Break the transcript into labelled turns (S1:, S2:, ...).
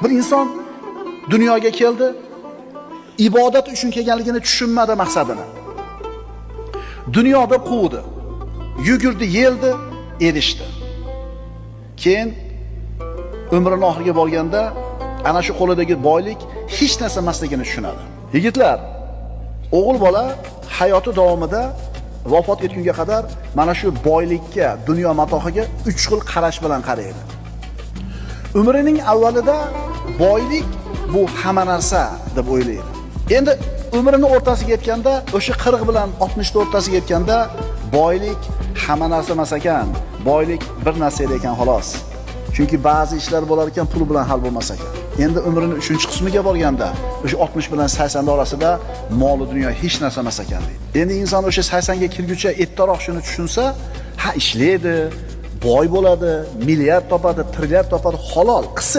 S1: Bir inson dunyoga keldi, ibodat uchun kelganligini tushunmadi maqsadini. Dunyoda quvdi. Yugurdi, yeldi, erishdi. Keyin umrini oxiriga borganda ana shu qo'lidagi boylik hech narsa emasligini tushunadi. Yigitlar, o'g'il bola hayoti davomida vafot etgunga qadar mana shu boylikka, dunyo matohiga 3 xil qarash bilan qaraydi. Umrining avvalida boylik bu hamma narsa deb o'ylaydi. Endi umrini o'rtasiga yetganda, o'sha 40 bilan 60 o'rtasiga yetganda boylik hamma narsa emas ekan, boylik bir narsa ekan xolos. Chunki ba'zi ishlar bo'lar ekan, pul bilan hal bo'lmas ekan. Endi umrini 3-qismiga borganda, o'sha 60 bilan 80 orasida mol dunyo hech narsa emas ekan deydi. Endi inson o'sha 80 ga kirguncha ertaroq shuni tushunsa, ha ishlaydi, boy bo'ladi, milliard topadi, trilliard topadi, halol qilsin.